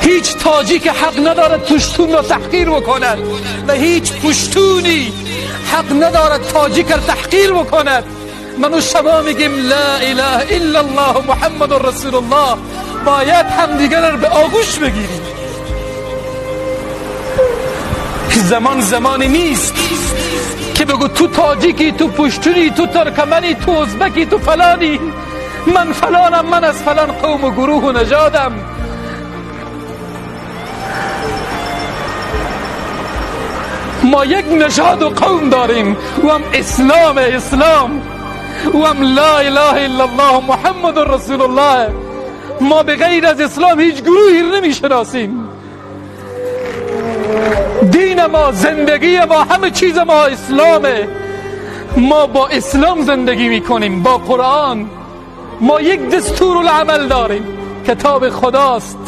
هیچ تاجیک حق ندارد پشتون را تحقیر بکند و هیچ پشتونی حق ندارد تاجیک را تحقیر بکند. من و شما میگیم لا اله الا الله محمد رسول الله. باید همدیگر را به آغوش بگیریم. زمان زمانی نیست که بگو تو تاجیکی، تو پشتونی، تو ترکمنی، تو ازبکی، تو فلانی، من فلانم، من از فلان قوم و گروه و نژادم. ما یک نژاد و قوم داریم، او هم اسلام. اسلام او هم لا اله الا الله محمد رسول الله. ما به غیر از اسلام هیچ گروهی رو نمیشناسیم. دین ما، زندگی ما، همه چیز ما اسلامه. ما با اسلام زندگی میکنیم، با قرآن. ما یک دستورالعمل داریم، کتاب خداست.